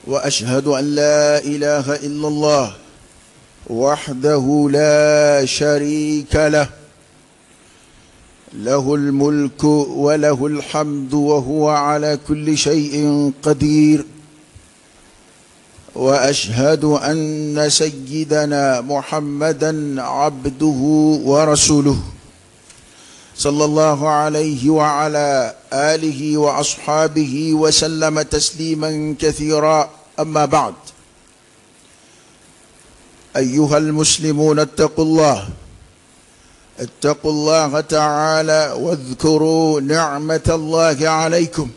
وأشهد أن لا إله إلا الله وحده لا شريك له، له الملك وله الحمد وهو على كل شيء قدير. وأشهد أن سيدنا محمدا عبده ورسوله صلى الله عليه وعلى آله وأصحابه وسلم تسليما كثيرا. أما بعد، أيها المسلمون، اتقوا الله، اتقوا الله تعالى واذكروا نعمة الله عليكم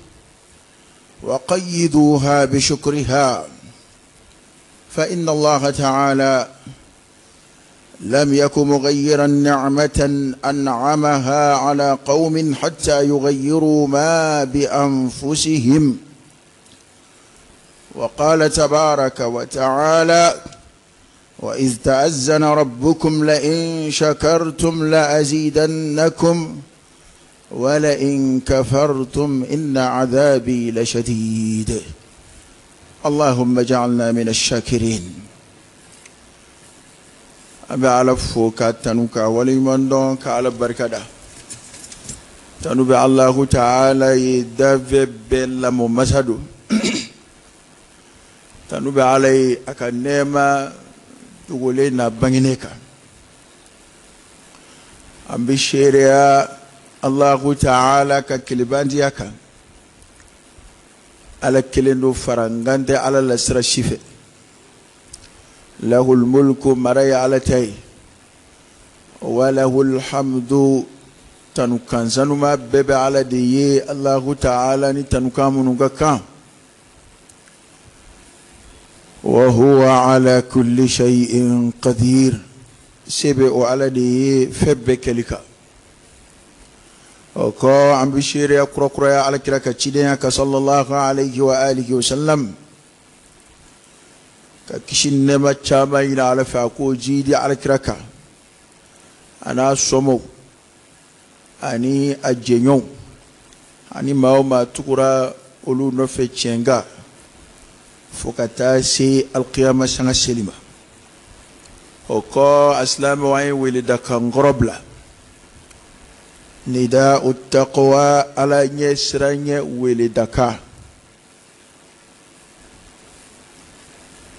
وقيدوها بشكرها، فإن الله تعالى لم يك مغيرا نعمة أنعمها على قوم حتى يغيروا ما بأنفسهم. وقال تبارك وتعالى: وإذ تأذن ربكم لئن شكرتم لأزيدنكم ولئن كفرتم إن عذابي لشديد. اللهم اجعلنا من الشاكرين. An bɛ Ala fo ka tanu ka waleɲuman dɔn ka Ala barikada. Tanu bɛ Alahu taala ye, dafɛn bɛɛ lamɔ masa don. Tanu bɛ Ala ye a ka nɛɛma dogolen n'a bangenen kan. An bɛ seereya Alahu taala ka kelebantiya kan. Ala kelen don, farankan tɛ Ala la sira si fɛ. Lahul mulku, mara ye Ala ta ye. Wa lahul hamdu, tanukan sanuma bɛɛ bɛ Ala de ye Alahu taala ni tanukan minnu ka kan. Wa huwa ala kulli shay'in qadir, se bɛ o Ala de ye fɛn bɛɛ kɛli kan. O kɔ, an bɛ seereya kurakuraya Ala kira ka cidenya kan sallallahu alayhi wa alihi wa sallam, ka kisi ni nɛɛma caman ɲini Ala fɛ a k'o jiidi Ala kira kan, a n'a somɔgɔw ani a jɛɲɔgɔnw ani maa o maa tugura olu nɔfɛ tiɲɛ kan fo ka taa se alikiyama sanga seli ma. O kɔ, a silamɛw, an ye weledakan kɔrɔ bila, nida taqwa, Ala ɲɛ siranɲɛ weledakan,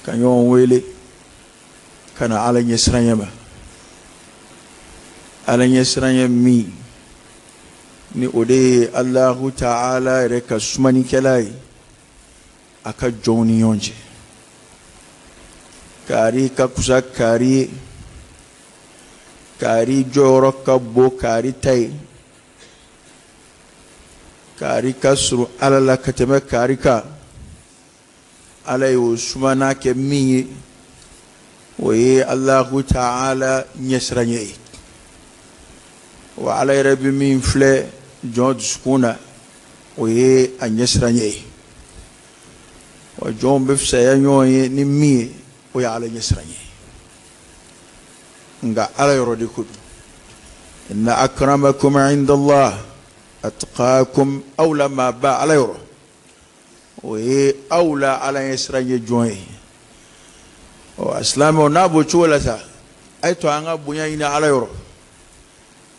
ka ɲɔgɔn wele ka na Ala ɲɛ siranɲɛ ma. Ala ɲɛ siranɲɛ min ni o de ye Alahu taala yɛrɛ ka sumanikɛla ye a ka jɔnw ni ɲɔgɔn cɛ. Kaari ka kusa kaari ye, kaari jɔyɔrɔ ka bon kaari ta ye, kaari ka surun Ala la ka tɛmɛ kaari kan. Ala y'o sumana kɛ min ye, o ye Alahu taala ɲɛsiranɲɛ ye. Wa Ala yɛrɛ bɛ min filɛ jɔn dusukun na, o ye a ɲɛsiranɲɛ ye. Wa jɔnw bɛ fisaya ɲɔgɔn ye ni min ye, o ye Ala ɲɛsiranɲɛ ye. Nka Ala yɔrɔ de ko don: inna akramakum indallah atqakum. Aw la maaba Ala yɔrɔ, o ye aw la Ala ɲɛsiranɲɛ jɔn ye. Ɔ, a silamɛw, n'a b'o cogo la sa, a ye to an ka bonya ɲini Ala yɔrɔ,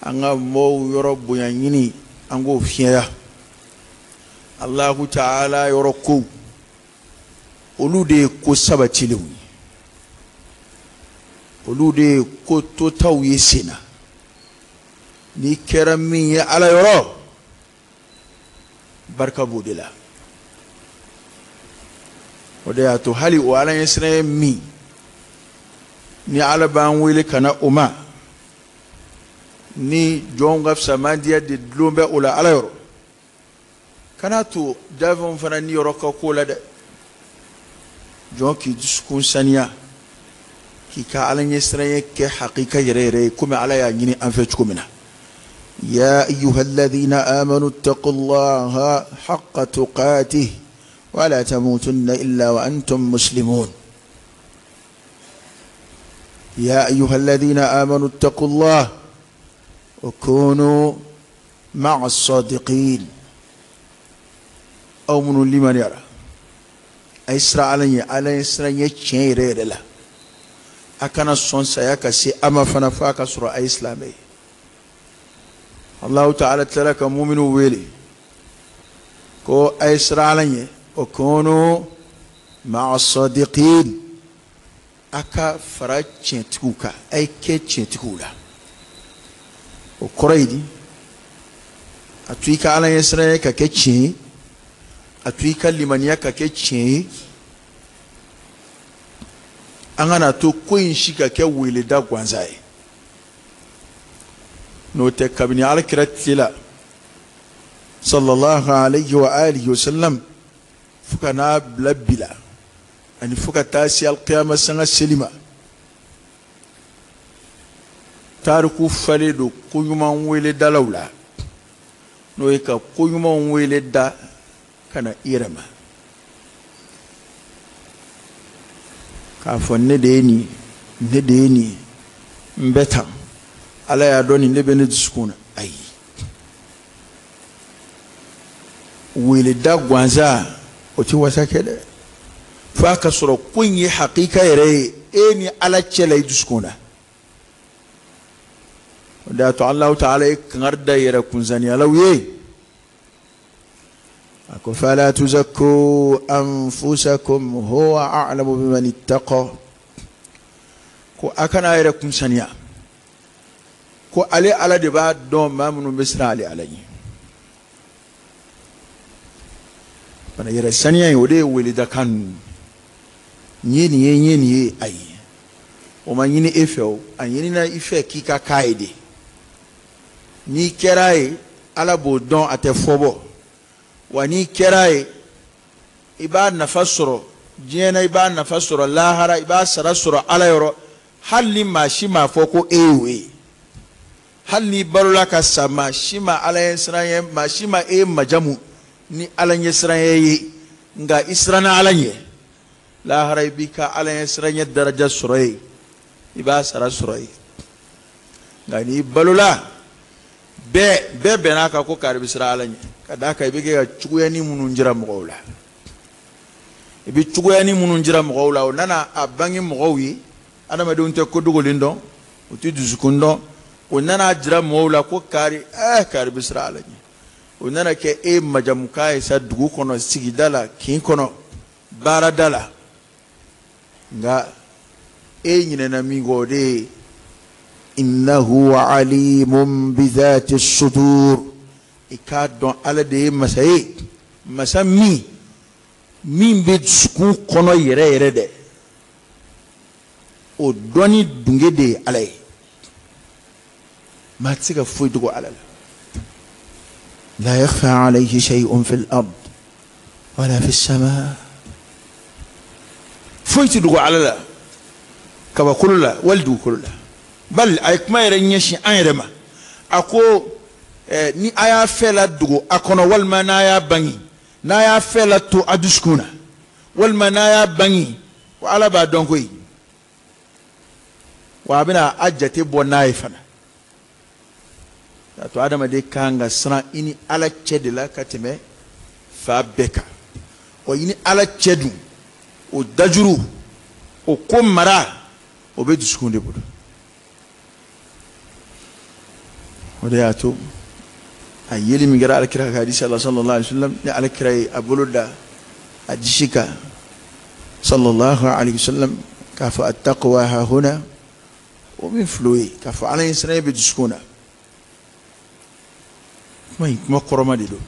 an ka mɔɔw yɔrɔ bonya ɲini, an k'o fiɲɛya. Alahu taala yɔrɔ kow, olu de ye ko sabatilenw ye, olu de ye ko totaw ye sen na. N'i kɛra min ye Ala yɔrɔ, barika b'o de la. O de y'a to hali o Ala ɲɛsiranɲɛ min ni Ala b'an wele ka na o ma, ni jɔnw ka fisamandiya de dulon bɛ o la Ala yɔrɔ, kana to dafɛnw fana ni yɔrɔ ka ko la dɛ. Jɔn k'i dusukun saniya, k'i ka Ala ɲɛsiranɲɛ kɛ hakika yɛrɛ yɛrɛ ye, komi Ala y'a ɲini an fɛ cogo min na. Ya ayyuha alladhina amanu ittaqullaha haqqa tuqatih wala tamutunna illa wa antum muslimun. Ya ayyuha alladhina amanu ittaqullaha wa kunu ma'a as-sadiqin. Aw minnu limaniyara, A ye siran Ala ɲɛ, Ala ɲɛ siran ɲɛ tiɲɛ yɛrɛ yɛrɛ la. A kana sɔn saya ka se a ma fana fo a ka sɔrɔ a ye silamɛ ye. Allahu ta'ala tilala ka muminu wele ko a ye siran Ala ɲɛ, wa kunu ma'a sadiqin, a ka fara tiɲɛtigiw kan, a ye kɛ tiɲɛtigiw la. O kɔrɔ ye di? A to i ka Ala ɲɛ siran ye ka kɛ tiɲɛ ye, a to i ka limaniya ka kɛ tiɲɛ ye. An kana to ko in si ka kɛ weleda gansan ye. N'o tɛ kabini Ala kira tile la sallallahu alayhi wa alihi wa sallam fo ka n'a bila bi la, ani fo ka taa se alikiyama sanga seli ma, tariku falen don koɲuman weledalaw la, n'o ye ka koɲumanw wele da ka na i yɛrɛ ma, k'a fɔ ne de ye nin, ne de ye nin, n bɛ tan, Ala y'a dɔn nin ne bɛ ne dusukun na. Ayi, weleda gansan o tɛ wasa kɛ dɛ, f'a ka sɔrɔ ko in ye hakika yɛrɛ ye e ni Ala cɛ la i dusukun na. O de y'a to Alahu taala ye kangari da yɛrɛ kunsaniyalaw ye, a ko fala tuzakku anfusakum huwa a'lamu biman ittaqa, ko a kana a yɛrɛ kunsaniya, ko ale Ala de b'a dɔn maa minnu bɛ siran ale Ala ɲɛ. Fana yɛrɛ saniya in, o de ye weledakan ninnu, n ye nin ye, n ye nin ye. Ayi, o ma ɲini e fɛ o, a ɲinina i fɛ k'i ka k'a ye de. N'i kɛra ye, Ala b'o dɔn, a tɛ fɔ bɔ. Wa n'i kɛra ye, i b'a nafa sɔrɔ diɲɛ na, i b'a nafa sɔrɔ lahara, i b'a sara sɔrɔ Ala yɔrɔ, hali ni maa si m'a fɔ ko e y'o ye. Hali n'i balola ka sa, maa si ma Ala ɲɛ siran ye, maa si ma e majamu ni Ala ɲɛ siran ye, nka i siranna Ala ɲɛ, lahara i b'i ka Ala ɲɛ siran ɲɛ daraja sɔrɔ yen, i b'a sara sɔrɔ yen. Nka n'i balola, bɛɛ bɛnn'a kan ko kari bɛ siran Ala ɲɛ, ka d'a kan i bɛ kɛ ka cogoyanin minnu jira mɔgɔw la, i bɛ cogoyanin minnu jira mɔgɔw la, o nana a bange mɔgɔw ye. Adamadenw tɛ ko dogolen dɔn, u tɛ dusukun dɔn, o nana jira mɔgɔw la ko kari, kari bɛ siran Ala ɲɛ. O nana kɛ e majamukan ye sa dugu kɔnɔ, sigida la, kin kɔnɔ, baarada la. Nka e ɲinɛna min kɔ, o de ye innahu alimun bidhati sudur. I k'a dɔn Ala de ye masa ye, masa min bɛ dusukun kɔnɔ yɛrɛ yɛrɛ dɛ, o dɔnni dunge de ye Ala ye. Maa tɛ se ka foyi dogo Ala la. La yakhfa alayhi shay'un fil ard wala fis sama. Foyi tɛ dogo Ala la kabakolo la wali dugukolo la. Bali a ye kuma yɛrɛ ɲɛsin an yɛrɛ ma, a ko ni a y'a fɛ la dogo a kɔnɔ, walima n'a y'a bange, n'a y'a fɛ la to a dusukun na, walima n'a y'a bange, ko Ala b'a dɔn koyi, wa a bɛna a jate bɔ n'a ye fana. K'a to adamaden kan ka siran i ni Ala cɛ de la ka tɛmɛ fa bɛɛ kan. Wa i ni Ala cɛ dun, o dajuru, o ko mara, o bɛ dusukun de bolo. O de y'a to a yeli min kɛra Alakira ka hadisi la sallallahu alayhi wa sallam, ni Alakira ye a bolo da a disi kan sallallahu alayhi wa sallam, k'a fɔ attaqwa hahuna, o min filɛ o ye, k'a fɔ Ala ɲɛ siran bɛ dusukun na. Kuma in kuma kɔrɔma de don.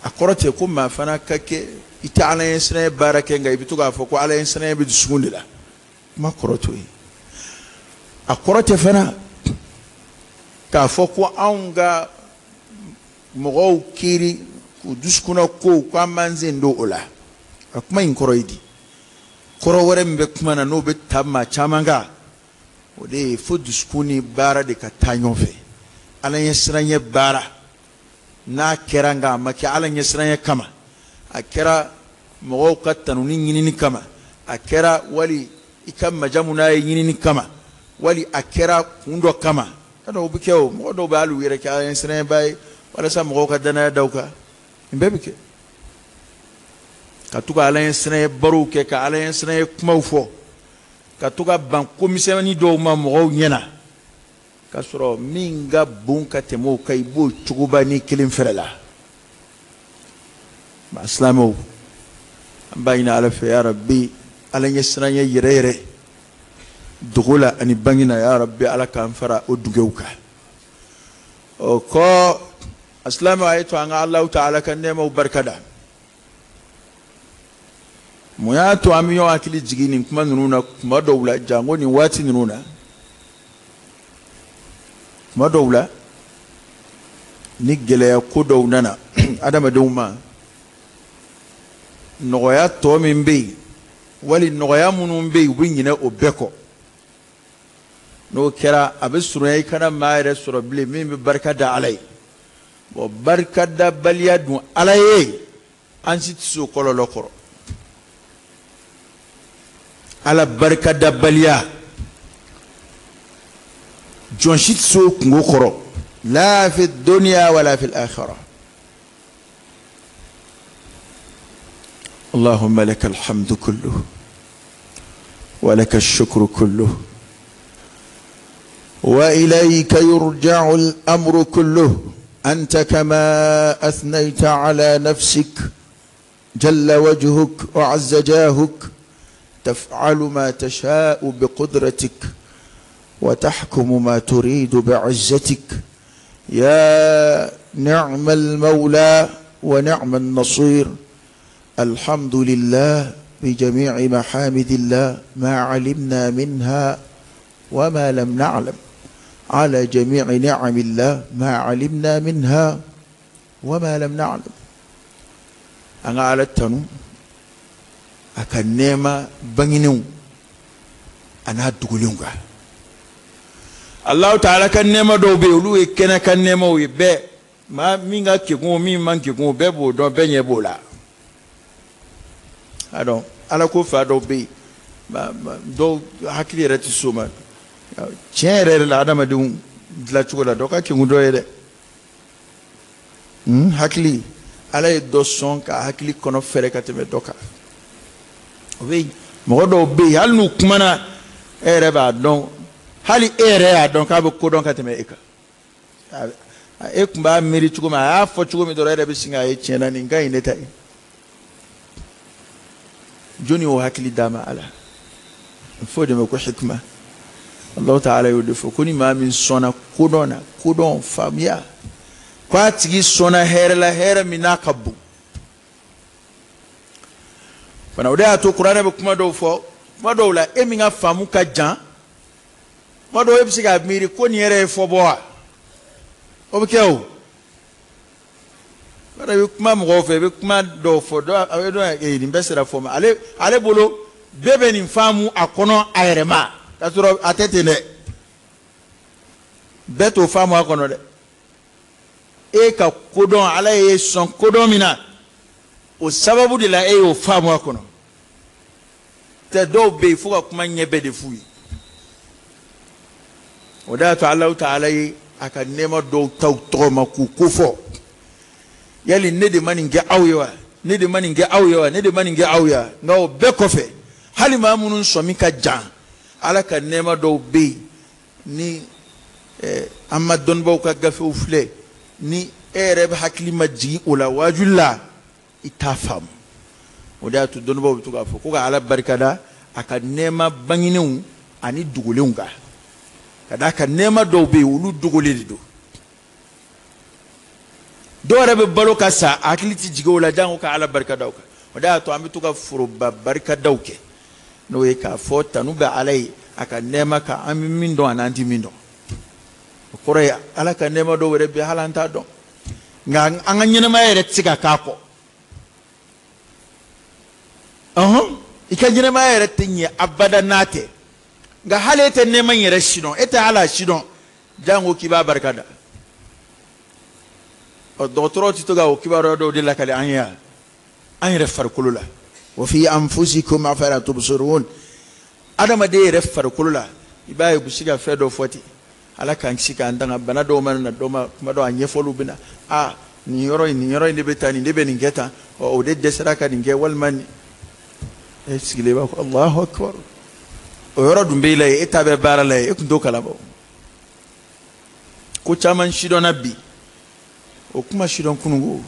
A kɔrɔ tɛ ko maa fana ka kɛ i tɛ Ala ɲɛ siran baara kɛ, nka i bɛ to k'a fɔ ko Ala ɲɛ siran bɛ dusukun de la. Kuma kɔrɔ t'o ye. A kɔrɔ tɛ fana k'a fɔ ko anw ka mɔgɔw kiiri k'u dusukunna kow k'an b'an sen don o la. A kuma in kɔrɔ ye di? Kɔrɔ wɛrɛ min bɛ kuma na n'o bɛ ta maa caman kan, o de ye fo dusukun ni baara de ka taa ɲɔgɔn fɛ. Ala ɲɛ siranɲɛ baara n'a kɛra, nka a ma kɛ Ala ɲɛ siranɲɛ kama, a kɛra mɔgɔw ka tanuni ɲinini kama, a kɛra wali i ka majamu n'a ye ɲinini kama, wali a kɛra kun dɔ kama. Ka dɔw bɛ kɛ o, mɔgɔ dɔw bɛ hali u yɛrɛ kɛ Ala ɲɛ siranɲɛba ye walasa mɔgɔw ka danaya da u kan. Nin bɛɛ bɛ kɛ. Ka to ka ala ɲɛsiranɲɛ barow kɛ, ka ala ɲɛsiranɲɛ kumaw fɔ, ka to ka ban komisɛnnin dɔw ma mɔgɔw ɲɛna, k'a sɔrɔ min ka bon ka tɛmɛ o kan, i b'o cogoba ni kelen fɛrɛ la. Maa silamɛw, an b'a ɲini ala fɛ, ya rabbi, ala ɲɛsiranɲɛ yɛrɛ yɛrɛ dogo la ani bange na, ya rabbi, ala k'an fara o dugew kan. O kɔ, a silamɛw, a ye to an ka Alahu taala ka nɛɛmaw barika da. Mun y'a to an bɛ ɲɔgɔn hakili jigin nin kuma ninnu na kuma dɔw la, janko nin waati ninnu na? Kuma dɔw la, ni gɛlɛya ko dɔw nana adamadenw ma, nɔgɔya tɔ min bɛ yen wali nɔgɔya minnu bɛ yen, u bɛ ɲinɛ o bɛɛ kɔ. N'o kɛra, a bɛ surunya i kana maa yɛrɛ sɔrɔ bilen min bɛ barika da Ala ye. Bon, barikadabaliya dun Ala ye, an si tɛ se o kɔlɔlɔ kɔrɔ. Ala barikadabaliya, jɔn si tɛ se o kungo kɔrɔ, la fi dunya wala fi al-akhirah. اللهم لك الحمد كله ولك الشكر كله وإليك يرجع الأمر كله، أنت كما أثنيت على نفسك، جل وجهك وعز جاهك، تفعل ما تشاء بقدرتك وتحكم ما تريد بعزتك، يا نعم المولى ونعم النصير. الحمد لله بجميع محامد الله ما علمنا منها وما لم نعلم، على جميع نعم الله ما علمنا منها وما لم نعلم. An ka Ala tanu a ka nɛɛma bangenenw a n'a dogolenw kan. Alahu taala ka nɛɛma dɔw bɛ yen, olu ye kɛnɛ ka nɛɛmaw ye. Bɛɛ maa min ka kekun, min man kekun, bɛɛ b'o dɔn, bɛɛ ɲɛ b'o la. A dɔn Ala ko fa dɔw bɛ yen, dɔw hakili yɛrɛ tɛ s'o ma. Tiɲɛ yɛrɛ yɛrɛ la, adamadenw dilancogo la, dɔ ka kekun dɔ ye dɛ. Hakili, Ala ye dɔ sɔn ka hakili kɔnɔ fɛrɛ ka tɛmɛ dɔ kan. O bɛ yen, mɔgɔ dɔw bɛ yen, hali n'u kumana, e yɛrɛ b'a dɔn, hali e yɛrɛ y'a dɔn k'a bɛ ko dɔn ka tɛmɛ e kan. E tun b'a miiri cogo min, a y'a fɔ cogo min dɔrɔn, e yɛrɛ bɛ sin k'a ye tiɲɛ na nin ka ɲi ne ta ye. Jɔnni y'o hakili d'a ma? Ala. Fo de ma ko hikma. Allahu taala y'o de fɔ ko ni maa min sɔnna kodɔn na, kodɔn faamuya, k'a tigi sɔnna hɛrɛ la, hɛrɛ min n'a ka bon fana. O de y'a to kuranɛ bɛ kuma dɔw fɔ kuma dɔw la, e min ka faamu ka jan, kuma dɔw e bɛ se k'a miiri ko nin yɛrɛ ye fɔ bɔ wa? O bɛ kɛ o. Bari i bɛ kuma mɔgɔw fɛ, i bɛ kuma dɔw fɔ, dɔw a bɛ dɔn ee nin bɛɛ sera fɔ ma. Ale bolo bɛɛ bɛ nin faamu a kɔnɔ a yɛrɛ ma, k'a sɔrɔ a tɛ ten dɛ. Bɛɛ t'o faamu a kɔnɔ dɛ. E ka kodɔn, Ala ye sɔn kodɔn min na, o sababu de la e y'o faamu a kɔnɔ. Tɛ dɔw bɛ yen, fo ka kuma ɲɛ bɛɛ de f'u ye. O de y'a to Alahu taala ye a ka nɛɛma dɔw ta u tɔgɔ ma k'u kofɔ. Yali ne de ma nin kɛ aw ye wa? Ne de ma nin kɛ aw ye wa? Ne de ma nin kɛ aw ye wa? Nka o bɛɛ kɔfɛ, hali maa minnu sɔmi ka jan, Ala ka nɛɛma dɔw bɛ yen ni an ma dɔnnibaaw ka gafew filɛ, ni e yɛrɛ bɛ hakili ma jigin o la waajuli la, i t'a faamu. O de y'a to dɔnnibaaw bɛ to k'a fɔ ko ka Ala barikada a ka nɛɛma bangenenw ani dogolenw kan, ka d'a kan nɛɛma dɔw bɛ yen, olu dogolen de don. Dɔw yɛrɛ bɛ balo ka sa, a hakili tɛ jigin o la, janko ka Ala barikada o kan. O de y'a to an bɛ to ka foroba barikadaw kɛ, n'o ye k'a fɔ tanu bɛ Ala ye a ka nɛɛma kan, an bɛ min dɔn ani an tɛ min dɔn. O kɔrɔ ye Ala ka nɛɛma dɔw yɛrɛ bɛ yen, hali an t'a dɔn, nka an ka ɲɛnɛmaya yɛrɛ tɛ se ka k'a kɔ. I ka ɲɛnɛmaya yɛrɛ tɛ ɲɛ abada n'a tɛ, nka hali e tɛ nɛɛma in yɛrɛ si dɔn, e tɛ hali a si dɔn, janko k'i b'a barika da. Ɔ, dɔgɔtɔrɔw tɛ to ka o kibaruya dɔw de lakale an ye yan, an yɛrɛ farikolo la. Wa fi anfusikum afala tubsirun. Adamaden yɛrɛ farikolo la, i b'a ye u bɛ se ka fɛn dɔ fɔ ten. Ala k'an kisi k'an tanga bana dɔw mana na dɔ ma, kuma dɔw a ɲɛfɔliw bɛ na. Aa, Nin yɔrɔ in, nin yɔrɔ in de bɛ tan, nin de bɛ nin kɛ tan, ɔ o de dɛsɛra ka nin kɛ, walima nin e sigilen b'a fɔ Alahu akibaru. O yɔrɔ dun b'e la yen, e ta bɛ baara la yen, e tun t'o kalama. Ko caman sidɔnna bi, o kuma sidɔn kununko.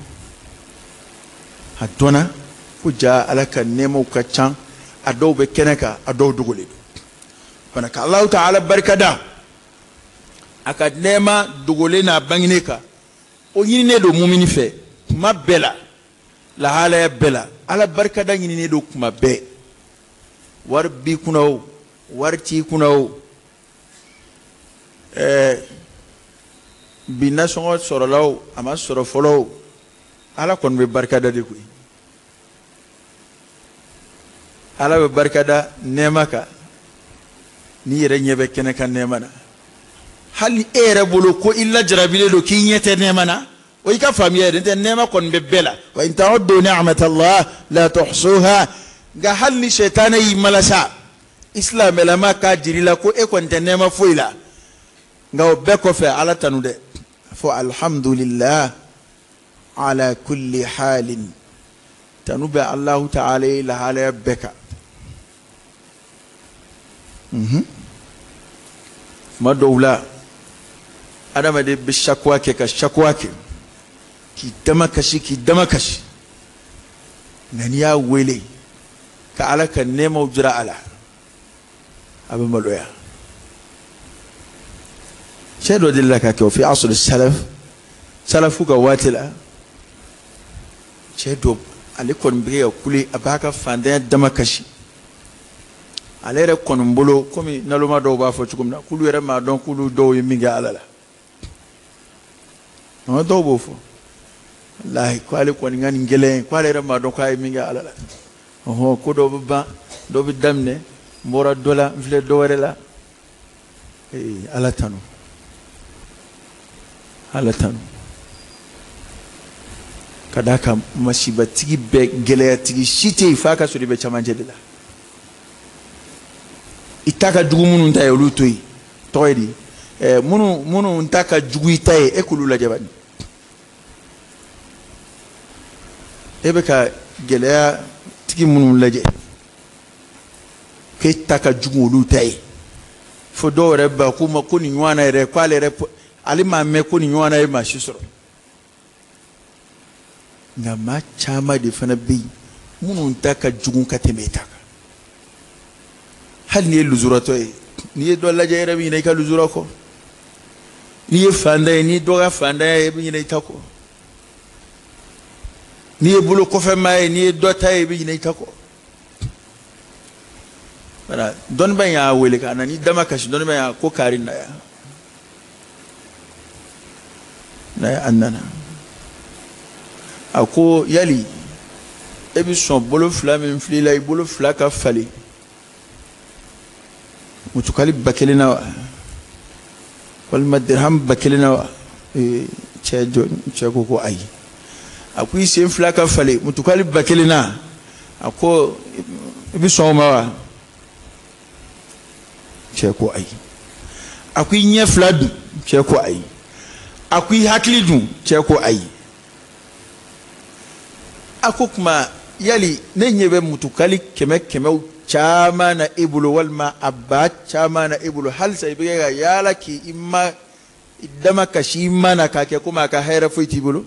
A dɔnna ko ja Ala ka nɛɛmaw ka ca, a dɔw bɛ kɛnɛ kan, a dɔw dogolen don. Fana ka Alahu taala barika da a ka nɛɛma dogolen n'a bangenen kan, o ɲininen don mumini fɛ kuma bɛɛ la, lahalaya bɛɛ la. Ala barikada ɲininen don kuma bɛɛ. Wari b'i kunna o, wari t'i kunna o, bi nasɔngɔ sɔrɔla o, a ma sɔrɔ fɔlɔ o, Ala kɔni bɛ barikada de koyi. Ala bɛ barikada nɛɛma kan n'i yɛrɛ ɲɛ bɛ kɛnɛ kan nɛɛma na. Hali e yɛrɛ bolo ko i lajarabilen don k'i ɲɛ tɛ nɛɛma na, o y'i ka faamuya ye dɛ, n'o tɛ nɛɛma kɔni bɛ bɛɛ la. Wa in ta'uddu ni'matallahi la tuhsuha. Nka hali ni sɛtanɛ y'i malasa, i silamɛlama k'a jira i la ko e kɔni tɛ nɛɛma foyi la, nka o bɛɛ kɔfɛ Ala tanu dɛ, fo alhamdulillah ala kulli halin. Tanu bɛ Alahu taala ye lahalaya bɛɛ kan. Tuma dɔw la adamaden bɛ sakuwa kɛ ka sakuwa kɛ k'i dama kasi, k'i dama kasi, nka n'i y'a wele ka Ala ka nɛɛmaw jira a la, a bɛ maloya. Cɛ dɔ delila ka kɛ o fi asr salaf, salafu ka waati la, cɛ dɔ ale kɔni bɛ ka kule, a b'a ka fantanya dama kasi. Ale yɛrɛ kɔni bolo, komi naloma dɔw b'a fɔ cogo min na, k'olu yɛrɛ m'a dɔn k'olu dɔw ye min kɛ Ala la. Nka dɔw b'o fɔ, walahi ko ale kɔni ka nin gɛlɛn, k'ale yɛrɛ m'a dɔn k'a ye min kɛ Ala la. Ɔhɔn, ko dɔ bɛ ban, dɔ bɛ daminɛ, n bɔra dɔ la, n filɛ dɔ wɛrɛ la. Ee, Ala tanu, Ala tanu. Ka d'a kan masibatigi bɛɛ, gɛlɛyatigi si tɛ yen f'a ka sɔrɔ i bɛ camancɛ de la. I ta ka jugu minnu ta ye, olu to yen. Tɔgɔ ye di? Minnu ta ka jugu i ta ye, e k'olu lajɛ bani. E bɛ ka gɛlɛya tigi minnu lajɛ, k'e ta ka jugu olu ta ye, fo dɔw yɛrɛ ba k'u ma ko nin ɲɔgɔnna yɛrɛ, k'ale yɛrɛ, ale m'a mɛn ko nin ɲɔgɔnna ye maa si sɔrɔ. Nka maa caman de fana bɛ yen minnu ta ka jugu ka tɛmɛ e ta kan. Hali n'i ye lujuratɔ ye, n'i ye dɔ lajɛ, e yɛrɛ bɛ ɲinɛ i ka lujura kɔ. N'i ye fantan ye, n'i dɔ ka fantanya ye, e bɛ ɲinɛ i ta kɔ. N'i ye bolo kɔfɛmaa ye, n'i ye dɔ ta ye, i bɛ ɲinɛ i ta kɔ. Voilà, dɔnniba in y'a wele ka na ni dama kasi, dɔnniba in y'a ko kari na yan. Na a nana. A ko yali e bɛ sɔn bolo fila min fili la, i bolo fila ka falen mutukali 1000 na wa, walima dirham 1000 na wa? Cɛ jɔ, cɛ ko ko ayi. A ko i sen fila ka falen mutukali 1000 na, a ko i bɛ sɔn o ma wa? Cɛ ko ayi. A ko i ɲɛ fila dun? Cɛ ko ayi. A ko i hakili dun? Cɛ ko ayi. A ko kuma yali ne ɲɛ bɛ mutukali kɛmɛ kɛmɛw caman na e bolo, walima a ba caman na e bolo, halisa i bɛ kɛ ka yaala k'i ma i dama kasi i ma na k'a kɛ komi a ka hɛrɛ foyi t'i bolo.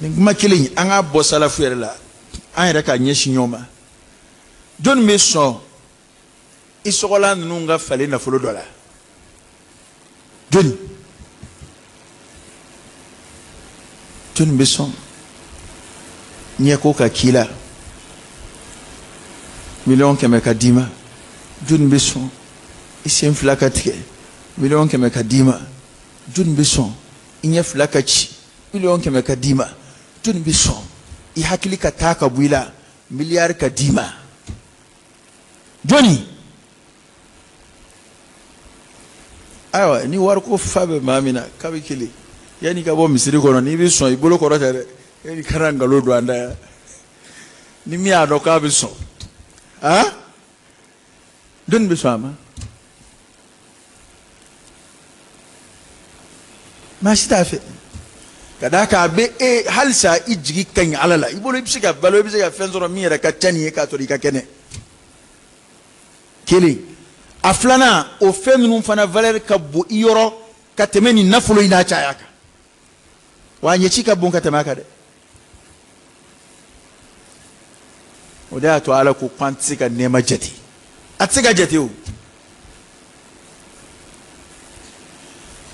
Nin kuma kelen in, an k'a bɔ salafu yɛrɛ la, an yɛrɛ k'a ɲɛsin ɲɔgɔn ma. Jɔnni bɛ sɔn i sɔgɔlan ninnu ka falen nafolo dɔ la? Jɔnni? Jɔnni bɛ sɔn ɲɛko ka k'i la, 100 000 000 ka d'i ma? Jɔnni bɛ sɔn i sen fila ka tigɛ, 100 000 000 ka d'i ma? Jɔnni bɛ sɔn i ɲɛ fila ka ci, 100 000 000 ka d'i ma? Jɔnni bɛ sɔn i hakili ka taa ka bɔ i la, miliyari ka d'i ma? Jɔnni? Ayiwa, ni wariko fa bɛ maa min na, kabi kelen yanni ka bɔ misiri kɔnɔ, n'i bɛ sɔn i bolo kɔrɔ tɛ dɛ, yanni kana nkalon don an da yan. Ni min y'a dɔn k'a bɛ sɔn, han, jɔnni bɛ sɔn a ma? Maa si t'a fɛ ka d'a kan a bɛ e halisa i jigi ka ɲi Ala la, i bolo i bɛ se ka balo, i bɛ se ka fɛn sɔrɔ min yɛrɛ ka ca nin ye k'a sɔrɔ i ka kɛnɛ. Kelen. A filanan, o fɛn ninnu fana valeur ka bon i yɔrɔ ka tɛmɛ nin nafolo in n'a caya kan. Wa a ɲɛci ka bon ka tɛmɛ a kan dɛ. O de y'a to Ala ko k'an tɛ se ka nɛɛma jate. A tɛ se ka jate o.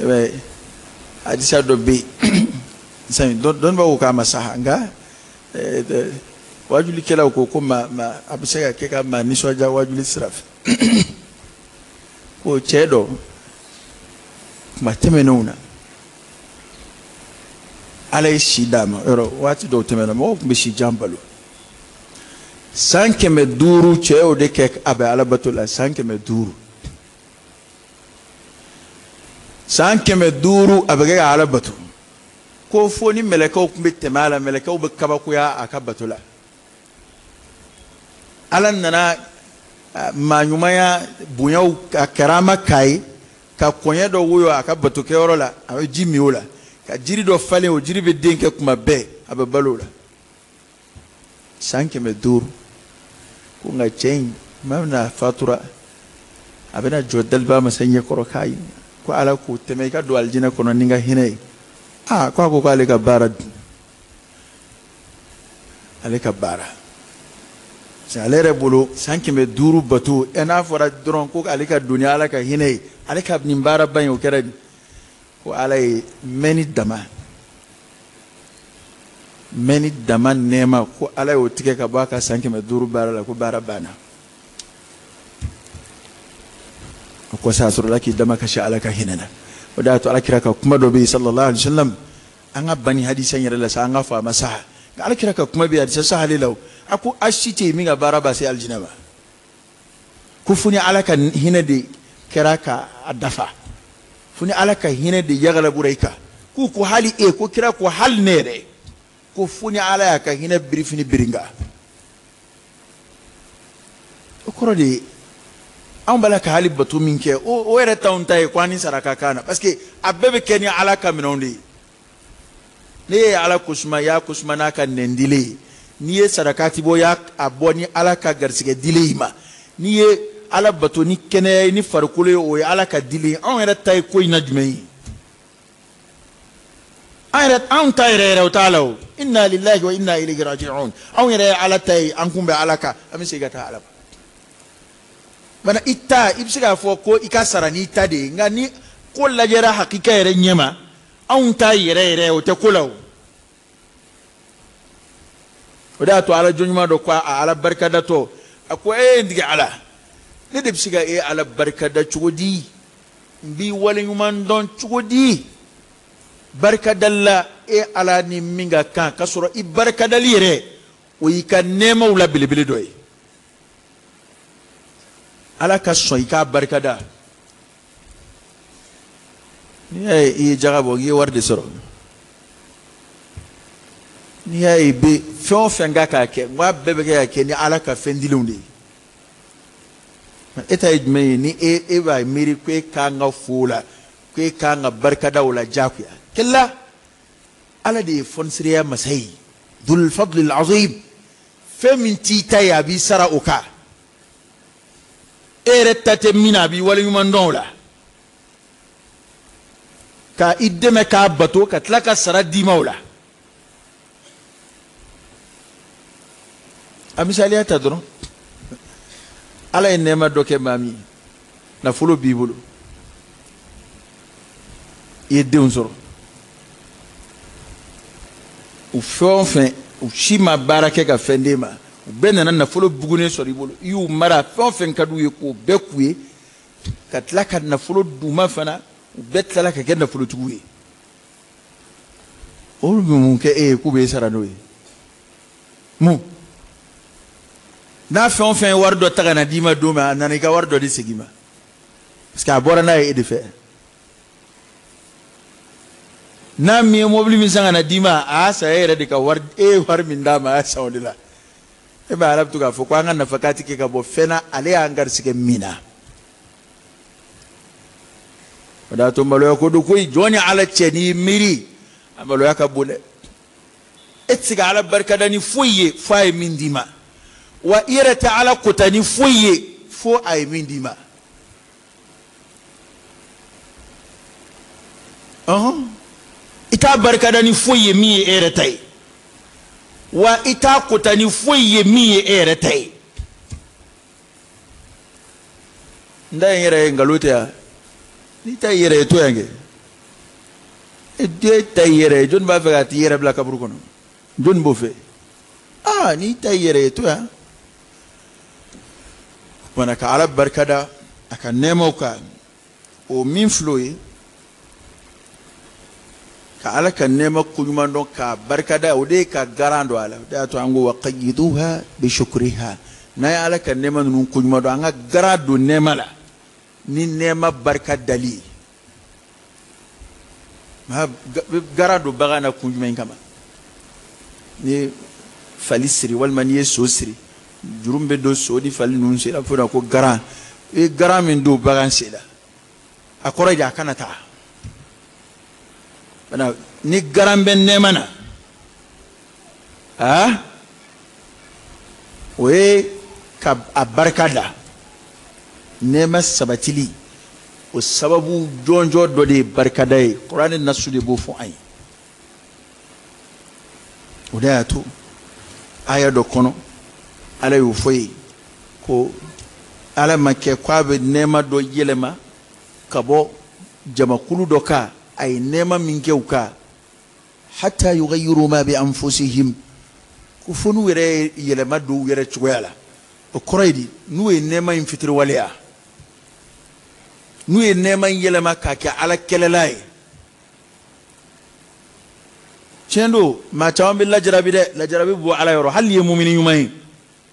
I b'a ye hadisa dɔ bɛ yen, dɔnnibaaw ko k'a ma saha, nka wajulikɛlaw ko ko ma a bɛ se ka kɛ ka maa nisɔndiya wajuli sira fɛ. Ko cɛ dɔ tuma tɛmɛnenw na, Ala ye si d'a ma, yɔrɔ waati dɔw tɛmɛna mɔgɔw tun bɛ si jan balo. San 500 cɛ y'o de kɛ a bɛ Ala bato la, san 500. San 500 a bɛ kɛ ka Ala bato. Ko fo ni mɛlɛkɛw tun bɛ tɛmɛ a la, mɛlɛkɛw bɛ kabakoya a ka bato la. Ala nana maa ɲumanya bonyaw ka karama k'a ye, ka kɔɲɛ dɔ woyo a ka batokɛyɔrɔ la, a bɛ ji min o la, ka jiri dɔ falen, o jiri bɛ den kɛ kuma bɛɛ, a bɛ balo o la. San 500. Ko nka cɛ in tuma min na a fatura, a bɛna jɔ daliba masa ɲɛkɔrɔ k'a ye ko Ala k'o tɛmɛ i ka don alijinɛ kɔnɔ ni n ka hinɛ ye. Aa, ko a ko k'ale ka baara dun, ale ka baara. Parce que ale yɛrɛ bolo san 500 bato, ɛ n'a fɔra dɔrɔn ko ale ka don ni Ala ka hinɛ ye, ale ka nin baaraba in o kɛra di? Ko Ala ye mɛnni dama, mɛnni dama nɛɛma, ko Ala y'o tigɛ ka bɔ a ka san 500 baara la, ko baara banna. O kɔsɔn a sɔrɔla k'i dama kasi Ala ka hinɛ na. O de y'a to Ala kira ka kuma dɔ bɛ yen sallallahu alaihi wa sallam, an ka ban nin hadisa in yɛrɛ la sa, an ka fɔ a ma saha. Nka Ala kira ka kuma bɛ yen hadisa sahale la o, a ko a si tɛ yen min ka baara b'a se alijinɛ ma, ko fo ni Ala ka hinɛ de kɛra ka a dafa, fo ni Ala ka hinɛ de yagalabura i kan. K'u ko hali e, ko kira ko hali ne yɛrɛ, ko fo ni Ala y'a ka hinɛ birifini biri n kan. O kɔrɔ de ye anw b'a la ka hali bato min kɛ, o yɛrɛ t'anw ta ye ko an ni sara ka kan na, parce que a bɛɛ bɛ kɛ ni Ala ka minɛnw de ye. Ne ye Ala kosuma, i y'a kosuma n'a ka nɛn dilen ye. N'i ye sarakati bɔ, i y'a bɔ ni Ala ka garisɛgɛ dilen i ma. N'i ye Ala bato ni kɛnɛya ye, ni farikolo ye, o ye Ala ka dilen ye. Anw yɛrɛ ta ye ko in na jumɛn ye? An yɛrɛ, anw ta yɛrɛ yɛrɛ o t'a la o. Inna lillahi wa inna ilayhi raji'un. Anw yɛrɛ ye Ala ta ye, an kun bɛ Ala kan, an bɛ segin ka taa Ala ma. Bana i ta, i bɛ se k'a fɔ ko i ka sara n'i ta de ye, nka ni ko lajɛra hakika yɛrɛ ɲɛ ma, anw ta yɛrɛ yɛrɛ o tɛ ko la o. O de y'a to Ala jɔnɲuman dɔ ko a Ala barikadatɔ, a ko e n tigi Ala, ne de bɛ se ka e Ala barikada cogo di? N b'i waleɲuman dɔn cogo di? Barikadali la e Ala ni min ka kan, k'a sɔrɔ i barikadali yɛrɛ o y'i ka nɛɛmaw la belebele dɔ ye. Ala ka sɔn i k'a barikada. N'i y'a ye i ye jaga bɔ, i ye wari de sɔrɔ. N'i y'a ye i bɛ fɛn o fɛn kan k'a kɛ, n ko a bɛɛ bɛ kɛ ka kɛ ni Ala ka fɛn dilenw de ye. E ta ye jumɛn ye ni e b'a miiri ko e kan ka fo o la, ko e kan ka barikada o la diyagoya? Kɛlɛ Ala de ye fɔnisireya masa ye, dhul fadlil azim. Fɛn min t'i ta ye, a b'i sara o kan. E yɛrɛ ta tɛ min na, a b'i waleɲuman dɔn o la, ka i dɛmɛ k'a bato, ka tila ka sara d'i ma o la. A misaliya ta dɔrɔn, Ala ye nɛɛma dɔ kɛ maa min ye, nafolo b'i bolo, i ye denw sɔrɔ, u fɛn o fɛn, u si ma baara kɛ ka fɛn d'e ma, u bɛɛ nana nafolo bugunen sɔrɔ i bolo, i y'u mara, fɛn o fɛn ka d'u ye k'o bɛɛ k'u ye, ka tila ka nafolo d'u ma fana, u bɛɛ tilala ka kɛ nafolotigiw ye. Olu bɛ mun kɛ e ye k'u b'e sara n'o ye? Mun n'a fɛn o fɛn ye wari dɔ ta ka na d'i ma don min, a nana i ka wari dɔ de segin i ma, parce que a bɔra n'a ye e de fɛ. N'a min ye mobili min san ka na d'i ma, a y'a san e yɛrɛ de ka wari, e ye wari min d'a ma, a y'a san o de la. E bɛ Ala bɛ to k'a fɔ ko an ka nafakati kɛ ka bɔ fɛn na, ale y'an garisɛgɛ min na. O de y'a to maloya ko don koyi. Jɔn ni Ala cɛ, n'i miiri, a maloya ka bon dɛ. E tɛ se ka Ala barikada ni foyi ye fo a ye min d'i ma, wa i yɛrɛ tɛ Ala kota ni foyi ye fo a ye min d'i ma. Ɔhɔn, i t'a barikada ni foyi ye min ye e yɛrɛ ta ye, wa i t'a kota ni foyi ye min ye e yɛrɛ ta ye. N ta ye n yɛrɛ ye, nkalon tɛ yan. N'i ta y'i yɛrɛ ye, to yan kɛ. E den ta y'i yɛrɛ ye, jɔnni b'a fɛ ka t'i yɛrɛ bila kaburu kɔnɔ? Jɔnni b'o fɛ? Aa, n'i ta y'i yɛrɛ ye, to yan. O kumana, ka Ala barikada a ka nɛɛmaw kan, o min filɛ, o ye ka Ala ka nɛɛma koɲuman dɔn k'a barikada. O de ye ka garan don a la. O de y'a to an ko wa qayyiduha bi shukriha. N'an ye Ala ka nɛɛma ninnu koɲuman dɔn, an ka garan don nɛɛma la ni nɛɛma barika dali ye. Garan don bagan na kun jumɛn kama? N'i ye fali siri walima n'i ye so siri, juru min bɛ don so ni fali ninnu sen na, fo ko garan. I ye garan min don bagan sen la, a kɔrɔ ye di? A kana taa. Ni garan bɛ nɛɛma na, aa, o ye ka a barika da. Nɛɛma sabatili, o sababu jɔnjɔn dɔ de ye barikada ye. Kuranɛ nasu de b'o fɔ an ye. O de y'a to aya dɔ kɔnɔ, Ala y'o fɔ ye ko Ala ma kɛ k'a bɛ nɛɛma dɔ yɛlɛma ka bɔ jamakulu dɔ kan, a ye nɛɛma min kɛ u kan, hatta yughayyiru ma bi anfusihim, ko fo n'u yɛrɛ ye yɛlɛma don u yɛrɛ cogoya la. O kɔrɔ ye di? N'u ye nɛɛma in fitiriwaleya, n'u ye nɛɛma in yɛlɛma k'a kɛ Ala kɛlɛla ye. Tiɲɛ don, maa caman bɛ lajarabi dɛ. Lajarabi bɔ Ala yɔrɔ, hali ye mumini ɲuman ye,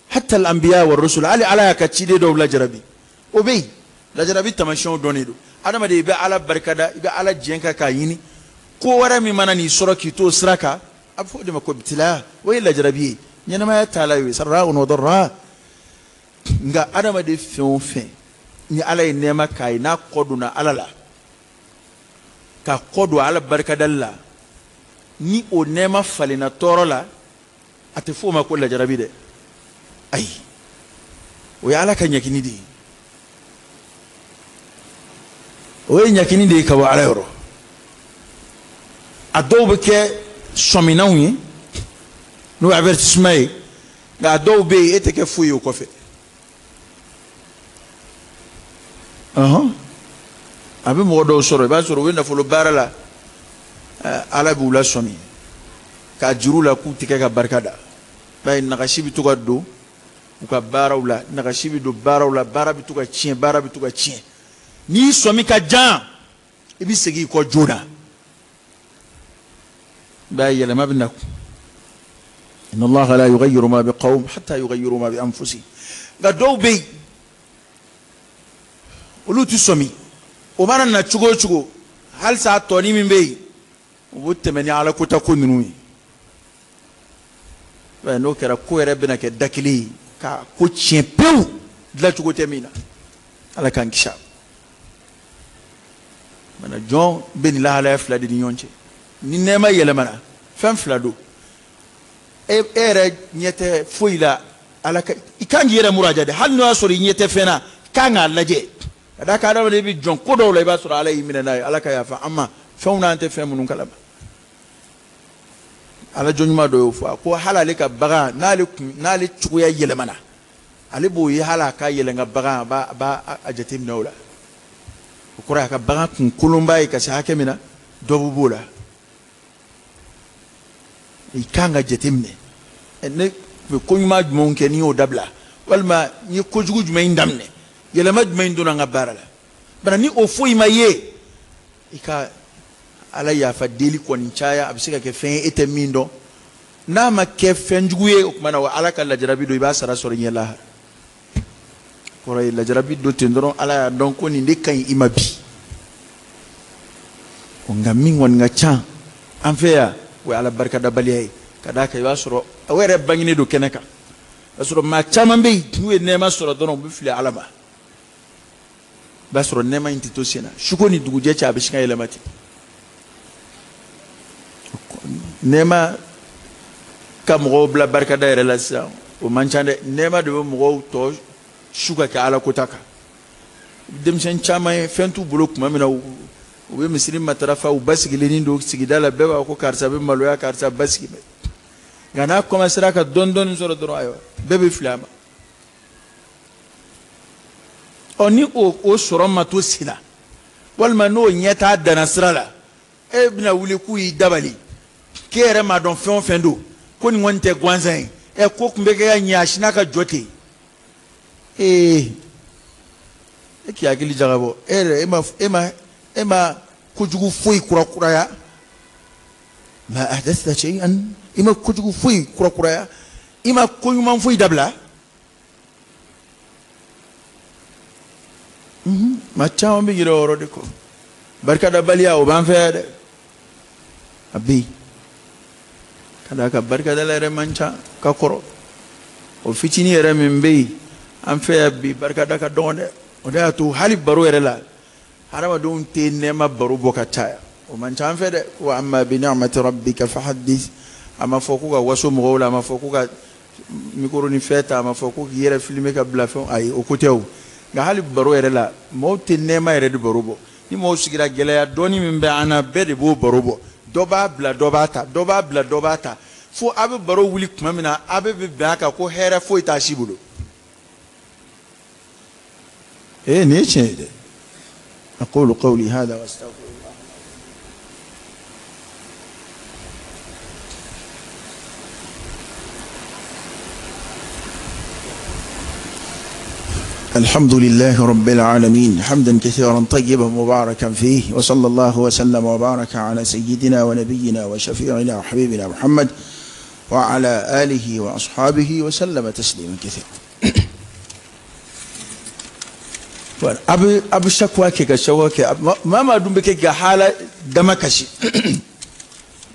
hatta al-anbiya wa rusul, hali Ala y'a ka ciden dɔw lajarabi, o bɛ yen. Lajarabi taamasiyɛnw dɔnnen don. Adamaden, i bɛ Ala barikada, i bɛ Ala jɛn kan k'a ɲini. Ko wɛrɛ min mana n'i sɔrɔ k'i t'o sira kan, a bɛ fɔ o de ma ko ibtila. O ye lajarabi ye, ɲɛnamaya taala ye sarra wa darra. Nka adamaden fɛn o fɛn ni Ala ye nɛɛma k'a ye, n'a kɔ donna Ala la, ka kɔ don Ala barikadali la, ni o nɛɛma falenna tɔɔrɔ la, a tɛ f'o ma ko lajarabi dɛ. Ayi, o ye Ala ka ɲɛkini de ye. O ye ɲɛkini de ye ka bɔ Ala yɔrɔ. A dɔw bɛ kɛ sɔminanw ye, n'o ye avertissement ye. Nka a dɔw bɛ yen, e tɛ kɛ foyi ye o kɔfɛ. Ɔhɔn, a bɛ mɔgɔ dɔw sɔrɔ, i b'a sɔrɔ u bɛ nafolo baara la, Ala b'u lasɔmi k'a juru la k'u tɛ kɛ ka barika da. B'a ye, nagasi bɛ to ka don u ka baaraw la, nagasi bɛ don baaraw la, baara bɛ to ka tiɲɛ, baara bɛ to ka tiɲɛ. N'i sɔmi ka jan, i bɛ segin i kɔ joona. I b'a ye, yɛlɛma bɛ na. Inna Allaha la yughayyiru ma bi qawm hatta yughayyiru ma bi anfusihim. Nka dɔw bɛ yen, olu tɛ sɔmi. O mana na cogo o cogo, halisa a tɔni min bɛ yen, u b'o tɛmɛ ni Ala kota ko ninnu ye. N'o kɛra, ko yɛrɛ bɛna kɛ da kelen ye ka ko tiɲɛ pewu, dilancogo tɛ min na. Ala k'an kisi a ma. Jɔn bɛ nin lahalaya fila de ni ɲɔgɔn cɛ. Ni nɛɛma yɛlɛmana, fɛn fila don. E yɛrɛ ɲɛ tɛ foyi la. Ala ka, i kan k'i yɛrɛ muraja dɛ. Hali n'o y'a sɔrɔ i ɲɛ tɛ fɛn na, i kan k'a lajɛ. Ka d'a kan adamaden bɛ jɔn ko dɔw la, i b'a sɔrɔ Ala y'i minɛ n'a ye. Ala ka yafa an ma fɛnw n'an tɛ fɛn minnu kalama. Ala jɔn ɲuman dɔ y'o fɔ, a ko hali ale ka bagan, n'ale kun n'ale cogoya yɛlɛmana, ale b'o ye. Hali a ka yɛlɛn ka bagan, a b'a a jateminɛ o la. O kɔrɔ ye, a ka bagan kun kolonba ye ka se hakɛ min na, dɔ bɛ b'o la. I kan ka jateminɛ, ne tun bɛ ko ɲuman jumɛnw kɛ n'i y'o dabila, walima n ye kojugu jumɛn in daminɛ, yɛlɛma jumɛn in donna n ka baara la. Bari ni o foyi ma ye, i ka Ala yafa deli kɔni caya. A bɛ se ka kɛ fɛn ye e tɛ min dɔn. N'a ma kɛ fɛn jugu ye, o tuma na Ala ka lajarabi don, i b'a sara sɔrɔ i ɲɛ lahara. Kɔrɔ ye, lajarabi don ten dɔrɔn, Ala y'a dɔn ko nin de ka ɲi i ma bi. Nka min kɔni ka ca an fɛ yan, o ye Ala barikadabaliya ye. Ka d'a kan i b'a sɔrɔ o yɛrɛ bangenen don kɛnɛ kan. O y'a sɔrɔ maa caman bɛ yen, n'u ye nɛɛma sɔrɔ dɔrɔn, u bɛ fili Ala ma. I b'a sɔrɔ nɛɛma in tɛ to sen na, suko ni dugujɛ cɛ a bɛ sin ka yɛlɛma ten. Nɛɛma ka mɔgɔw bila barikada yɛrɛ la sisan, o man ca dɛ. Nɛɛma de bɛ mɔgɔw tɔ su ka kɛ ala kota kan. Denmisɛn caman ye fɛn t'u bolo tuma min na, u bɛ misiri matarafa, u basigilennin don sigida la, bɛɛ b'a fɔ ko karisa bɛ maloya, karisa basigi bɛ. Nka n'a commencera ka dɔɔni dɔɔni sɔrɔ dɔrɔn, ayiwa, bɛɛ bɛ fili a ma. Ɔ ni o sɔrɔ ma to sen na, walima n'o ɲɛ t'a danna sira la, e bɛna wuli k'u y'i dabali, k'e yɛrɛ m'a dɔn fɛn o fɛn don, ko nin kɔni tɛ gansan ye. Ɛ ko tun bɛ kɛ ka ɲɛ, a sinna ka jɔ ten. Ee, e k'i hakili jagabɔ, e yɛrɛ e ma kojugu foyi kurakuraya. Ma ahdatha shay'an, i ma kojugu foyi kurakuraya, i ma koɲuman foyi dabila. Maa caman bɛ yɛrɛ o yɔrɔ de kɔ. Barikadabaliya o b'an fɛ yan dɛ, a bɛ yen. Ka d'a kan barikadala yɛrɛ man ca ka kɔrɔ. O fitinin yɛrɛ min bɛ yen an fɛ yan bi, barikada ka dɔgɔn dɛ. O de y'a to hali baro yɛrɛ la, hadamadenw tɛ nɛɛma baro bɔ ka caya. O man ca an fɛ dɛ. Wa amma bi ni'mati rabbika fahaddith. A ma fɔ ko ka waso mɔgɔw la, a ma fɔ ko ka micro ni fɛn ta, a ma fɔ ko k'i yɛrɛ filmer ka bila fɛn, ayi, o ko tɛ o. Nka hali baro yɛrɛ la, mɔgɔw tɛ nɛɛma yɛrɛ de baro bɔ. Ni mɔgɔw sigira, gɛlɛya dɔɔni min bɛ an na, bɛɛ de b'o baro bɔ. Dɔ b'a bila, dɔ b'a ta, dɔ b'a bila, dɔ b'a ta, fo a bɛ baro wuli tuma min na, a bɛ bɛn a kan ko hɛrɛ foyi t'a si bolo. Ee, nin ye tiɲɛ ye dɛ. Aqulu qawli hadha wa astaghfirullah. الحمد لله رب العالمين حمدا كثيرا طيبا مباركا فيه، وصلى الله وسلم وبارك على سيدنا ونبينا وشفيعنا وحبيبنا محمد وعلى آله وأصحابه وسلم تسليما كثيرا. أبو شكوى كي شكوى كي ما دون بك حالة دمكشي.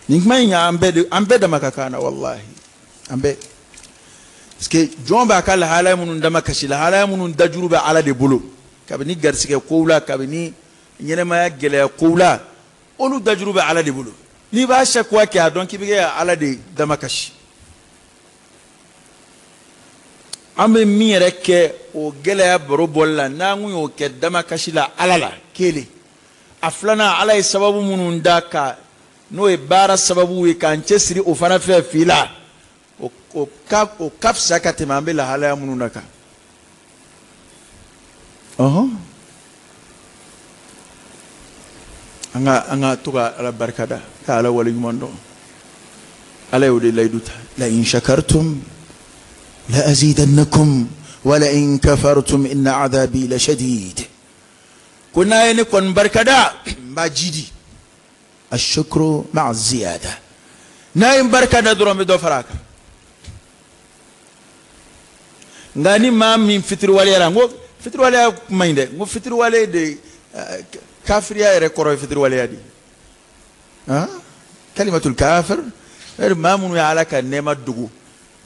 نكما عم بد دمك والله عم بد. Parce que jɔn b'a ka lahalaya minnu damakasi, lahalaya minnu dajuru bɛ Ala de bolo, kabini garisɛgɛ kow la, kabini ɲɛnɛmaya gɛlɛya kow la, olu dajuru bɛ Ala de bolo. N'i b'a sakuwa kɛ, a dɔn k'i bɛ kɛ Ala de damakasi. An bɛ min yɛrɛ kɛ o gɛlɛya baro bɔli la, n'an kun y'o kɛ damakasi la Ala la, kelen. A filanan, Ala ye sababu minnu da ka n'o ye baara sababu ye k'an cɛsiri o fana fɛ fila. O ka fisa ka tɛmɛ an bɛ lahalaya minnu na kan. An ka to ka Ala barikada, ka Ala waleɲuman dɔn. Ala y'o de layidu ta. La in shakartum la azidannakum wa la in kafartum inna adhabi la shadid. Ko n'a ye ne kɔni barikada, n b'a jidi. Ashukru ma'a ziyada. N'a ye n barikada dɔrɔn, n bɛ dɔ fara a kan. Nka ni maa min fitiriwaleyara, n ko fitiriwaleya kuma in dɛ, n ko fitiriwale de kafiriya yɛrɛ kɔrɔ ye fitiriwaleya de ye. Kalimatul kafir, maa minnu ye Ala ka nɛɛma dogo,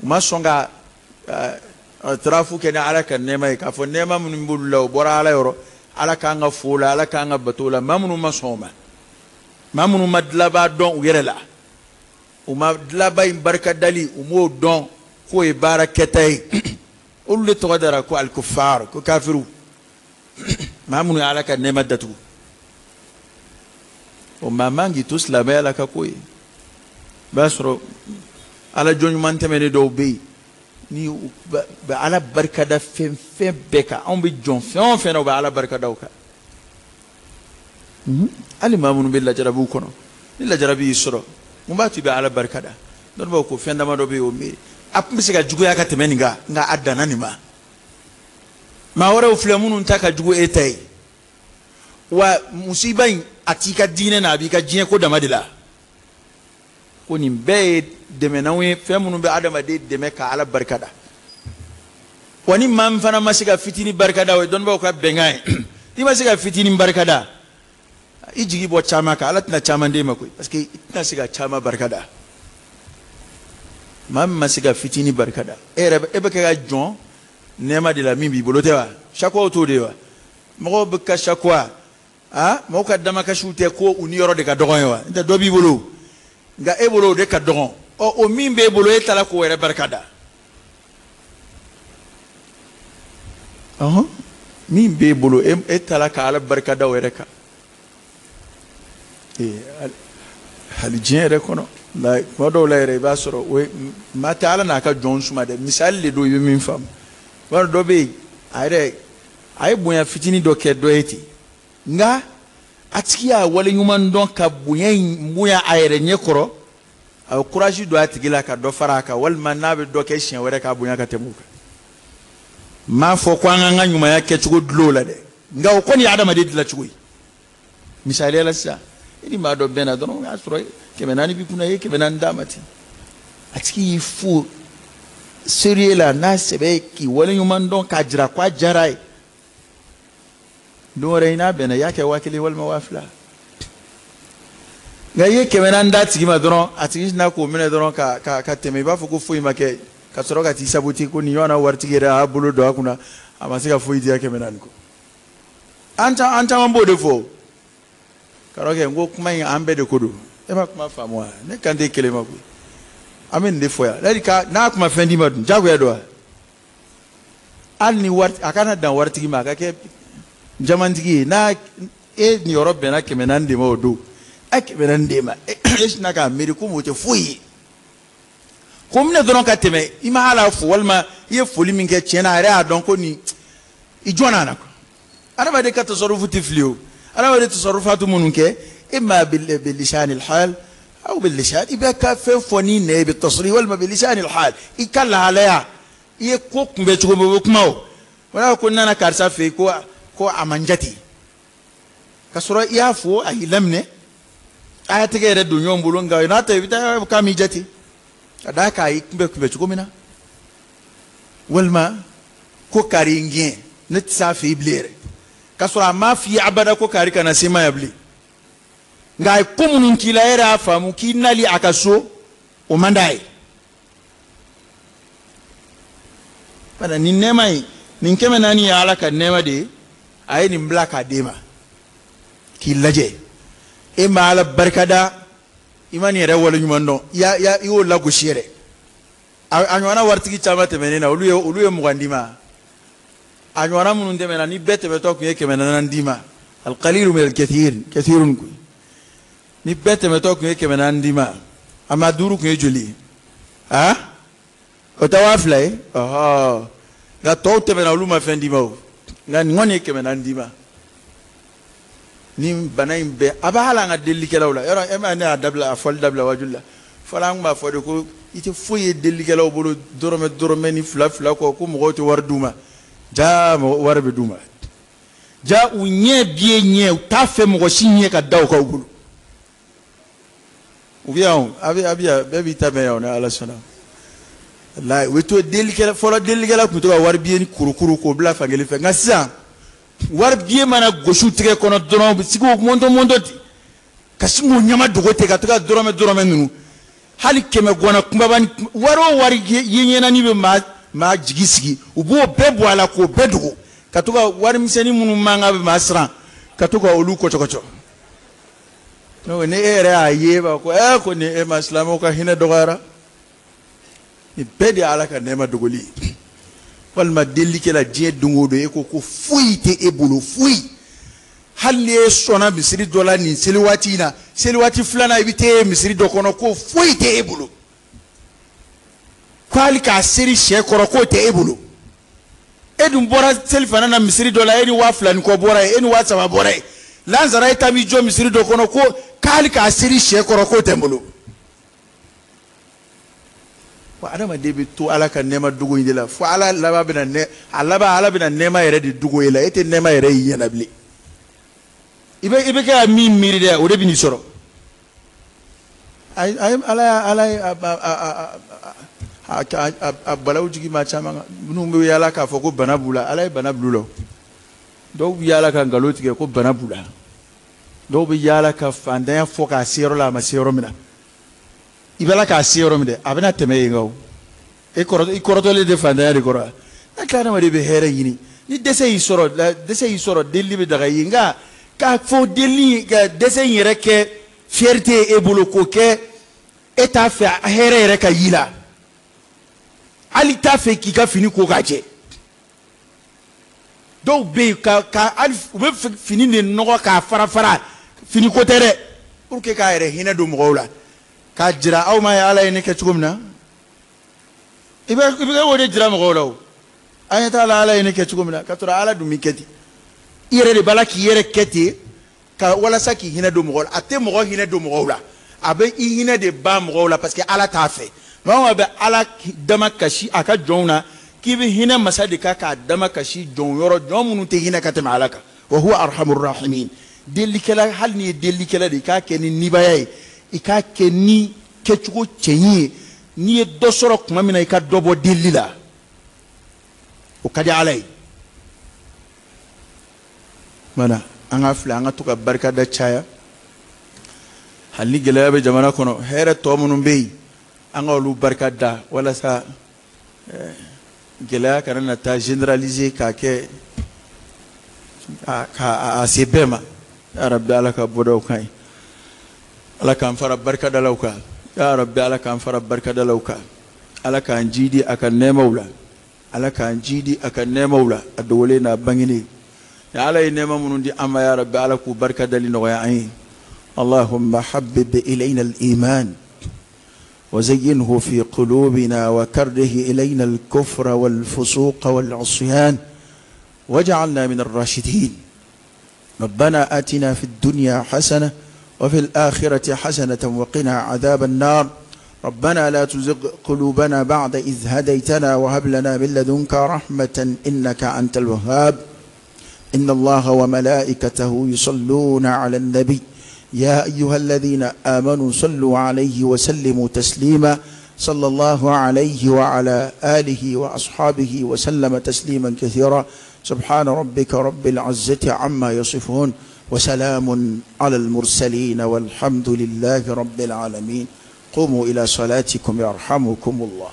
u ma sɔn ka tarafu kɛ ni Ala ka nɛɛma ye, k'a fɔ nɛɛma minnu b'olu la o bɔra Ala yɔrɔ, Ala k'an ka fo la, Ala k'an ka bato la. Maa minnu ma sɔn o ma, maa minnu ma dilabaa dɔn u yɛrɛ la, u ma dilaba in barikadali, u m'o dɔn k'o ye baara kɛta ye, olu de tɔgɔ dara ko alikufar, ko kafiru. Maa minnu ye Ala ka nɛɛma datugu, o maa man k'i to silamɛya la ka ko ye. I b'a sɔrɔ Ala jɔn ɲuman tɛmɛnen dɔw bɛ yen, ni u bɛ Ala barikada fɛn fɛn bɛɛ kan. Anw bɛ jɔn fɛn o fɛn na, u bɛ Ala barikada o kan. Hali maa minnu bɛ lajarabiw kɔnɔ, ni lajarabi y'i sɔrɔ, mun b'a to i bɛ Ala barikada? Dɔnnibaw ko fɛn damadɔ bɛ yen, o miiri a tun bɛ se ka juguya ka tɛmɛ nin kan, nka a danna nin ma. Maa wɛrɛw filɛ minnu ta ka jugu e ta ye. Wa musiba in a t'i ka diinɛ na, a b'i ka diɲɛ ko dama de la. Ko nin bɛɛ ye dɛmɛnanw ye, fɛn minnu bɛ adamaden dɛmɛ ka Ala barikada. Wa ni maa min fana ma se ka fitinin barikada, o ye dɔnnibaw ka bɛnkan ye. N'i ma se ka fitinin barikada, i jigi bɔ caman kan, Ala tɛna caman d'e ma koyi, parce que i tɛna se ka caman barikada. Maa min ma se ka fitinin barikada, e yɛrɛ e bɛ kɛ ka jɔn nɛɛma de la min b'i bolo tɛ wa? Sakuwaw t'o de ye wa? Mɔgɔw bɛ kasa kuwa aa mɔgɔw ka damakasiw tɛ ko u niyɔrɔ de ka dɔgɔn ye wa? N tɛ dɔ b'i bolo nka e bolo o de ka dɔgɔn. Ɔ o min b'e bolo e taara k'o yɛrɛ barika da. Ɔhɔn min b'e bolo e taara ka Ala barika da o yɛrɛ kan. Ee hali diɲɛ yɛrɛ kɔnɔ la kuma dɔw la yɛrɛ i b'a sɔrɔ o ye maa tɛ Ala n'a ka jɔn suma dɛ. Misali de don i bɛ min faamu. Wari dɔ bɛ yen a yɛrɛ a ye bonya fitinin dɔ kɛ dɔ ye ten nka a tigi y'a waleɲuman dɔn ka bonya in bonya a yɛrɛ ɲɛ kɔrɔ a bɛ courage don a tigi la ka dɔ fara a kan walima n'a bɛ dɔ kɛ siɲɛ wɛrɛ k'a bonya ka tɛmɛ o kan. N m'a fɔ ko an k'an ka ɲumanya kɛcogo dulon o la dɛ nka o kɔni ye adamaden dilancogo ye. Misaliya la sisan i ni maa dɔ bɛnna dɔrɔn o y'a sɔrɔ 400 b'i kunna i ye 400 d'a ma ten a tigi y'i fo sérieux la n'a sɛbɛ ye k'i waleɲuman dɔn k'a jira k'a diyara a ye. Don wɛrɛ i n'a bɛnna i y'a kɛ 1000 walima 2000 nka i ye 400 d'a tigi ma dɔrɔn a tigi sinna k'o minɛ dɔrɔn ka tɛmɛ i b'a fɔ ko foyi ma kɛ ka sɔrɔ ka t'i saboter ko nin ɲɔgɔnna waritigi yɛrɛ a y'a bolo don a kunna a ma se ka foyi diya 400 kɔ. An caman b'o de fɔ karamɔgɔkɛ n ko kuma in an bɛɛ de ko don e ma kuma faamu wa? Ne kan tɛ kelen ma koyi an bɛ nin de fɔ yan ladi ka n'a kuma fɛn d'i ma dun jagoya don wa? Hali ni wari a kana dan waritigi ma a ka kɛ jamantigi ye n'a e niyɔrɔ bɛnna 400 de ma o don a 400 d'e ma e sinna k'a miiri ko o tɛ foyi ye ko minɛ dɔrɔn ka tɛmɛ i ma hali a fo walima i ye foli min kɛ tiɲɛ na a yɛrɛ y'a dɔn ko nin i jɔnna na adamaden ka tasarufu tɛ fili o adamaden tasarufatu minnu kɛ imma bilisanil hal aw bilisan i bɛ ka fɛn fɔ ni nɛ bɛ tasiri walima bilisanil hal i ka lahalaya i ye ko kunbɛ cogo min o bɛ kuma o wala ko n nana karisa fɛ yen ko a man jate ka sɔrɔ i y'a fo a y'i laminɛ a y'a tɛgɛ yɛrɛ don ɲɔgɔn bolo nka n'a tɛ i bɛ taa k'a m'i jate ka d'a kan a y'i kunbɛ cogo min na walima ko kari n gɛn ne tɛ s'a fɛ yen bilen yɛrɛ ka sɔrɔ a m'a f'i ye abada ko kari kana se ma yan bilen nka a ye ko minnu k'i la e yɛrɛ y'a faamu k'i nali a ka so o man d'a ye. Bana nin nɛɛma in nin 400 ye Ala ka nɛɛma de ye a ye nin bila k'a d'e ma k'i lajɛ e ma Ala barikada i ma nin yɛrɛ waleɲuman dɔn i y'o lagosi yɛrɛ a ɲɔgɔnna waritigi caman tɛmɛnen na olu ye 20 d'i ma a ɲɔgɔnna minnu tɛmɛna ni bɛɛ tɛmɛtɔ tun ye 400 d'i ma alqalilu min alkathir kathirun koyi ni bɛɛ tɛmɛtɔ tun ye 400 d'i ma a ma 5 tun ye joli ye a o tɛ 2000 ye ɔhɔ nka tɔw tɛmɛna olu ma fɛn d'i ma o nka nin kɔni ye 400 d'i ma ni bana in bɛɛ a bɛ hali an ka delilikɛlaw la yɔrɔ e ma ne y'a dabila a fɔli dabila wajuli la fɔlɔ an tun b'a fɔ de ko i tɛ foyi ye delilikɛlaw bolo dɔrɔmɛ dɔrɔmɛ ni fila fila kɔ ko mɔgɔw tɛ wari d'u ma jaa wari bɛ d'u ma jaa u ɲɛ b'i ɲɛ u t'a fɛ mɔgɔ si ɲɛ ka da u kan u bolo u bɛ yan a bɛ yan bɛɛ b'i ta mɛn yan ni Ala sɔnna walayi u bɛ to delilikɛla fɔlɔ delilikɛla tun bɛ to ka wari biye ni kurukuru k'o bila fankelen fɛ nka sisan wari biye mana gosi u tigɛ kɔnɔ dɔrɔn u bɛ sigi k'o mɔntɔ mɔntɔ ten ka sin k'o ɲama dogo ten ka to ka dɔrɔmɛ dɔrɔmɛ ninnu hali kɛmɛ gɔnna kunbaba ni wari o wari ye ɲɛnani bɛ maa jigi sigi u b'o bɛɛ bɔ a la k'o bɛɛ dogo ka to ka warimisɛnnin minnu mankan bɛ maa siran ka to ka olu kɔcɔkɔcɔ donc ni e yɛrɛ y'a ye e b'a ko ko ni e ma silamɛw ka hinɛ dɔgɔyara nin bɛɛ de ye Ala ka nɛɛma dogoli ye walima delilikɛla diɲɛ don o don e ko foyi tɛ e bolo foyi hali ni e sɔnna misiri dɔ la nin seli waati in na seli waati filanan i bɛ taa e misiri dɔ kɔnɔ ko foyi tɛ e bolo ko hali k'a seri sɛ kɔrɔ k'o tɛ e bolo e dun bɔra seli fana na misiri dɔ la e ni 2000 ni kɔ bɔra yen e ni 3000 bɔra yen lansara e ta b'i jɔ misiri dɔ kɔnɔ ko k'hali k'a seri sɛ kɔrɔ k'o tɛ n bolo. Wa adamaden bɛ to Ala ka nɛɛma dogo in de la fo Ala laban bɛna nɛ a laban Ala bɛna nɛɛma yɛrɛ de dogo e la e tɛ nɛɛma yɛrɛ y'i ɲɛna bilen i bɛ kɛ ka min miiri dɛ o de bɛ n'i sɔrɔ. Ala ye a balawu jigin maa caman kan minnu bɛ yaala k'a fɔ ko bana b'u la Ala ye bana bil'u la dɔw bɛ yaala ka nkalon tigɛ ko bana b'u la dɔw bɛ yaala ka fantanya fɔ k'a se yɔrɔ la a ma se yɔrɔ min na i b'a la k'a se yɔrɔ min dɛ a bɛna tɛmɛ yen kan o e kɔrɔtɔlen de fantanya de kɔrɔ n'a tila adamaden bɛ hɛrɛ ɲini Ni dɛsɛ y'i sɔrɔ, dɛsɛ y'i sɔrɔ, delili bɛ daga i ye, nka k'a fɔ delili ka dɛsɛ in yɛrɛ kɛ fierté ye e bolo, k'o kɛ e t'a fɛ hɛrɛ yɛrɛ ka y'i la, hali t'a fɛ k'i ka fini ko k'a jɛ. Dɔw bɛ yen ka hali u bɛ fini de nɔgɔ k'a fara fara, fini ko tɛ dɛ, pour que k'a yɛrɛ hinɛ don mɔgɔw la, k'a jira aw ma ye Ala ye ne kɛ cogo min na. I bɛ o de jira mɔgɔw la o. An ɲɛ t'a la Ala ye ne kɛ cogo min na, k'a sɔrɔ Ala dun m'i kɛ ten. I yɛrɛ de b'a la k'i yɛrɛ kɛ ten ka walasa k'i hinɛ don mɔgɔw la. A tɛ mɔgɔ hinɛ don mɔgɔw la, a bɛ i hinɛ de ban mɔgɔw la, parce que Ala t'a fɛ. Maa o maa bɛ Ala dama kasi a ka jɔnw na, k'i bɛ hinɛ masa de kan k'a dama kasi jɔn yɔrɔ, jɔn minnu tɛ hinɛ ka tɛmɛ Ala kan. Wa huwa arhamur rahimin. Delikɛla, hali n'i ye delikɛla de ye, i k'a kɛ ni nibaya ye, i k'a kɛ ni kɛcogo cɛɲi ye. N'i ye dɔ sɔrɔ tuma min na, i ka dɔ bɔ delili la, o ka di Ala ye. Mana an ka filɛ, an ka to ka barikada caya. Hali ni gɛlɛya bɛ jamana kɔnɔ, hɛrɛ tɔ minnu bɛ yen, an ka olu barika da walasa gɛlɛya kana na taa généraliser k'a kɛ k'a se bɛɛ ma. Ya Rabbi, Ala ka bɔdaw kan ye, Ala k'an fara barikadalaw kan. Ya Rabbi, Ala k'an fara barikadalaw kan. Ala k'an jidi a ka nɛɛmaw la, Ala k'an jidi a ka nɛɛmaw la, a dogolen n'a bangenen. Ya Ala ye nɛɛma minnu di an ma, ya Rabbi, Ala k'u barika dali nɔgɔya an ye. Allahumma habbib ilayna al-iman وزينه في قلوبنا وكره إلينا الكفر والفسوق والعصيان واجعلنا من الراشدين. ربنا آتنا في الدنيا حسنة وفي الآخرة حسنة وقنا عذاب النار. ربنا لا تزغ قلوبنا بعد إذ هديتنا وهب لنا من لدنك رحمة إنك أنت الوهاب. إن الله وملائكته يصلون على النبي يا أيها الذين آمنوا صلوا عليه وسلموا تسليما. صلى الله عليه وعلى آله وأصحابه وسلم تسليما كثيرا. سبحان ربك رب العزة عما يصفون وسلام على المرسلين والحمد لله رب العالمين. قوموا إلى صلاتكم يرحمكم الله.